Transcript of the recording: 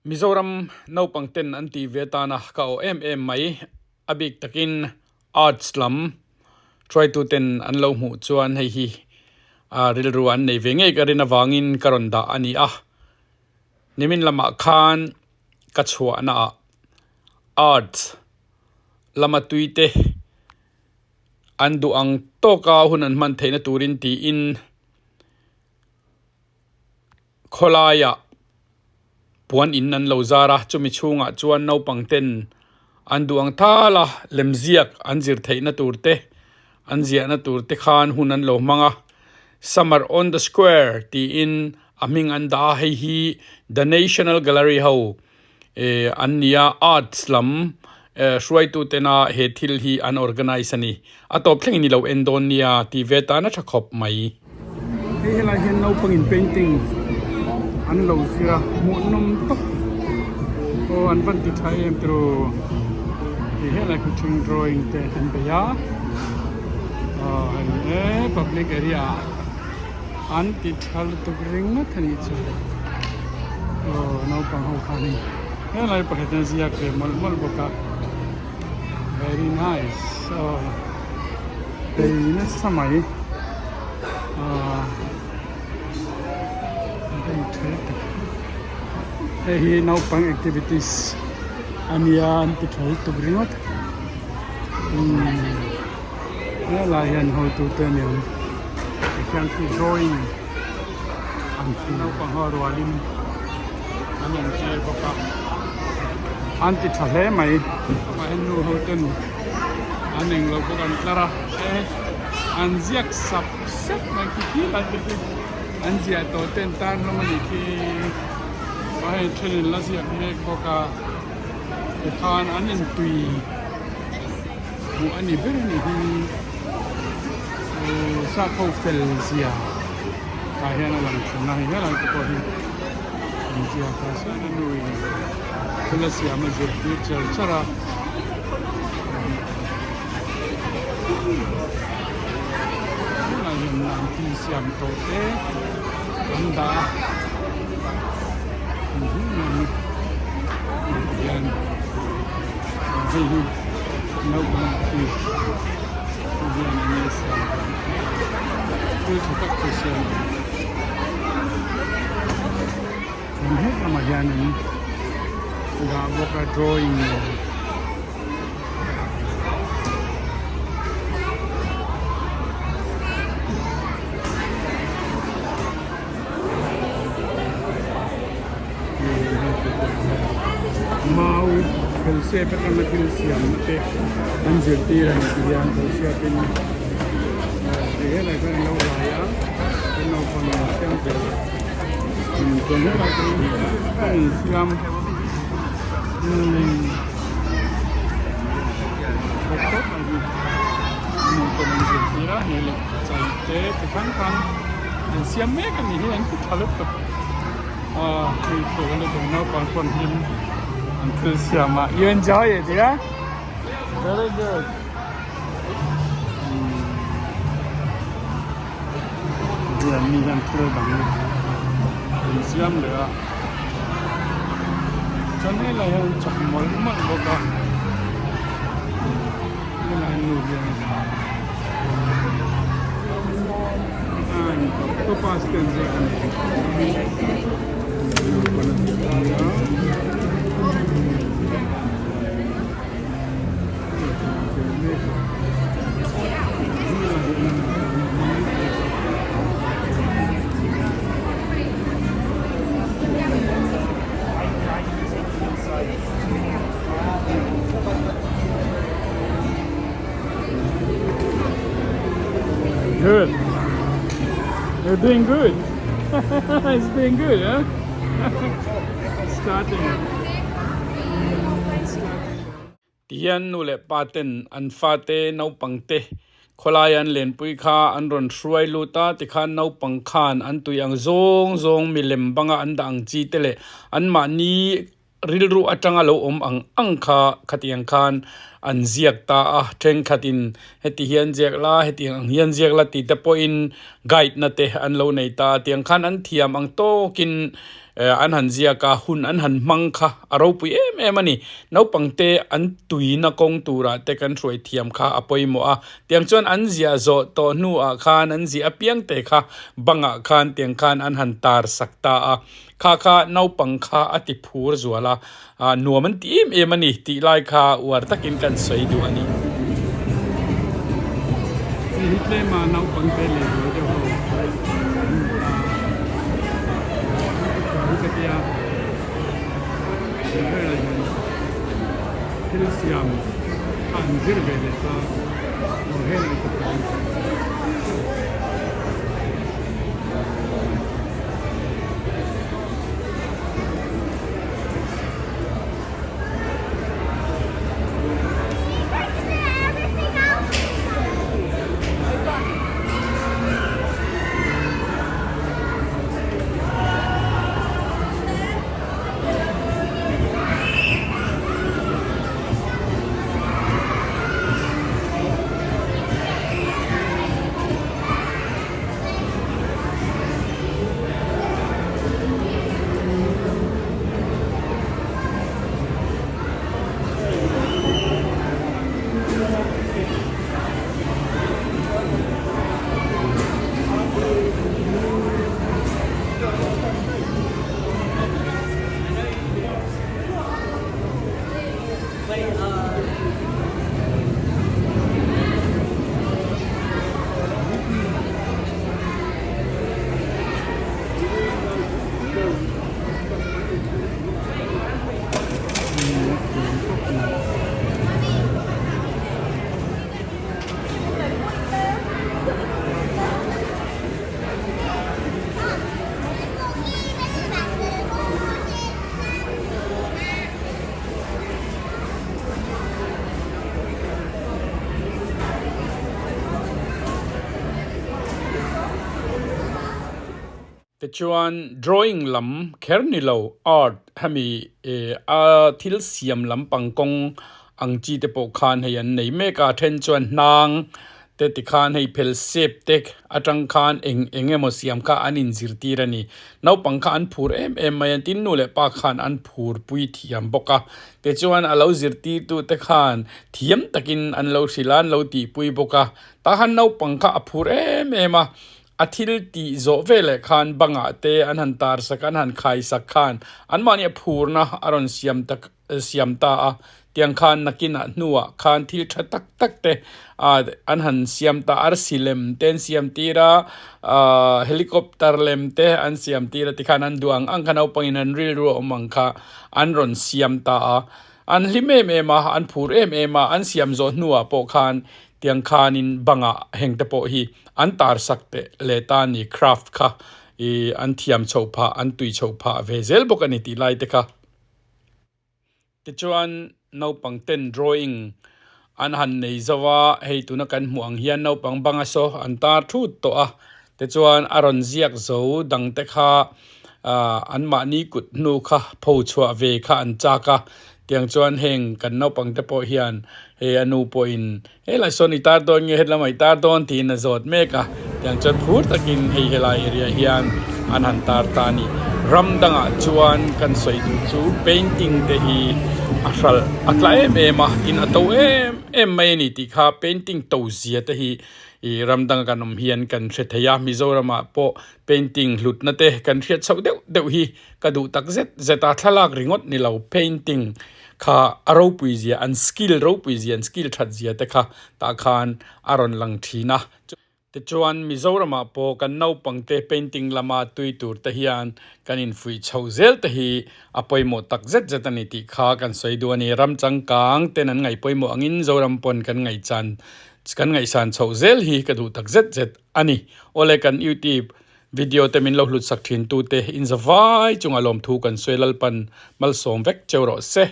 Mizoram naupang ten an tih ve atana ka awh em em mai. A bik takin Arts lam hruaitu ten an lo hmuh chuan hei hi rilru an nei ve ngei ka rin avangin ka rawn dah a ni a. Nimin lamah khan ka chhuahna ah Arts lama tui te an duh ang tawka hun an hman theihna turin tiin Khawlaiah puan in an lo zar a, chumi chhungah chuan naupang ten an duh ang thal a, lemziak an zir theihna tur te, an ziahna tur te khan hun an lo hmang a. Summer on the Square tiin a hming an dah a, hei hi The National Gallery ho eh an nia arts lam eh hruaitu tena he thil hi an organise a ni a tawp thlengin i lo en dawn nia tih ve tan a tha khawp mai. Hei helai hian naupangin painting an lo zir a hmuhnawm tawp aw an van ti tha em tiraw tih helai khu thing drawing te an bei a aw hei e public area ah. An ti tha lutuk ringawt a nih chu aw naupang ho khan hei helai pakhat hian ziak ve mawlh mawlh bawk a very nice aw bei nasa mai aw bei tha lutuk hei hi naupang activities a nia an ti tha lutuk ringawt umm. Helai hian hotute a ni ang tikhian khi drawing an ti naupang ho rualin an entir bawk a an ti tha hle mai amah hian nu ho ten an englo bawk an tlar a e an ziak sap sap mai khi khi lai te khi an ziah tawh te an tar hlawm a nih khi a hei thenin la ziak mek bawk a tikhan an intui. Hmuh a ni ber a nih hi uhh sakho fel zia tah hian a lang thin a hei helai te pawh hi an ziak a sawn a nu in thil a siam a zirtir char char a tunah hian an thil siam tawh te an dah a hian. Hei hi naupang thi hian eng nge siam dawn thil tha tak chu siam a ni chuan het lamah hianin dah bawk a drawing Mau phelsep atanga thil siamna te an zirtir a ni ti hian phelsep in ti helai khan an lo hlai a kan naupang in siam zel chuan helai te hi an insiam umm tha tawp mai hi naupang an zirtir a hei leh chai te chi hrang hrang an siam mek a ni hi an ti tha lutuk ah hei pawh lutuk naupang pawn hlim an thil siam a you enjoy it yeah very good hian mi hian thil dang an siam leh a chuan helai hian chawk mawlh mawlh bawk a helai nu hian Octopus te an ziak a ni. Good. You're doing good. It's doing good, huh? Starting. Tihian nu leh pa ten an fate naupang te khawlai an lenpui kha an rawn hruai lut a, tikhan naupang khan an tui ang zawng zawng milem banga an dah ang chi te leh anmahni Rilru atanga lo awm ang ang kha khatiang khan an ziak ta a, thenkhatin heti hian ziak la, hetiang ang hian ziak la tih te pawhin guide na te an lo nei ta a, tiang khan an thiam ang tawkin. An han ziak a, hun an han hmang kha a ropui em em a ni. Naupangte an tuina kawng turah te kan hruai thiam kha a pawimawh a. Tiang chuan an ziah zawh tawh hnuah khan an ziah apiang te kha bangah khan tiang khan an han tar sak ta a. Kha kha naupang kha a ti phur zual a, nuam an ti em em a ni tih lai kha uar takin kan sawi duh a ni. Hei hi tlema naupang te leh zual deuh ho an ni ta a, ka tia he velah hian thil siam kha an zir ve leh ta aw helai te pawh hi. Tichuan drawing lam kher ni lo art hemi a thil siam lampang kawng ang chi te pawh khan hei an nei mek a, then chuan hnang te tikhan hei phel sep te atang khan eng eng emaw siam kha an inzirtir a ni. Naupang kha an phur em em mai a, tin nu leh pa khan an phur pui thiam bawk a, tichuan a lo zirtirtu te khan thiam takin an lo hrilh a, an lo tihpui bawk a, tah khan naupang kha a phur em em a, a thil tih zawh veleh khan bangah te an han tar sak a, an han khai sak khan anmahni a phurna a rawn siam tak siam ta a, tiang khan nakinah hnuah khan thil tha tak tak te ah an han siam ta a, arsi lem te an siam tir a, ah helicopter lem te an siam tir a tikhan an duh ang ang kha naupangin an rilru a awm ang kha an rawn siam ta a, an hlim em em a, an phur em em a, an siam zawh hnuah pawh khan tiang khanin bangah heng te pawh hi an tar sak teh leh ta a ni, craft kha ih an thiam chhoh phah an tui chhoh phah ve zel bawk a ni tih lai te kha. Tichuan naupang ten drawing an han nei zo a, hei tuna kan hmuh ang hian naupang banga saw an tar thut tawh a, tichuan a rawn ziak zo dang te kha ah anmahni kut hnu kha pho chhuah ve kha an chak a, tiang chuan heng kan naupang te pawh hian hei a nu pawhin Helai sawn i tar dawn nge hetlama i tar dawn tiin a zawt mek a, tiang chuan phur takin hei helai area hian an han tar ta a ni. Ram dangah chuan kan sawi duh chu painting te hi a hralh a tla em em a, tin a to em em mai a ni tih kha painting to zia te hi ih ram danga kan awm hian kan hre thei a, Mizoramah pawh painting hlutna te kan hriat chhoh deuh deuh hi ka duh tak zet zet a, thlalak ringawt ni lo painting kha a ropui zia an skill ropui zia an skill that zia te kha tah khan a rawn lang thin a. Tichuan Mizoramah pawh kan naupang te painting lama tui tur te hian kan infuih chho zel te hi a pawimawh tak zet zet a ni tih kha kan sawi duh a ni. Ram changkang ten an ngaih pawimawh angin Zoram pawn kan ngaihchan kan ngaihsan chhoh zel hi ka duh tak zet zet a ni. Awle kan YouTube Video te min lo hlut sak thin tute in zavai chunga lawmthu kan sawi Lalpan malsawm vek cheu rawh se.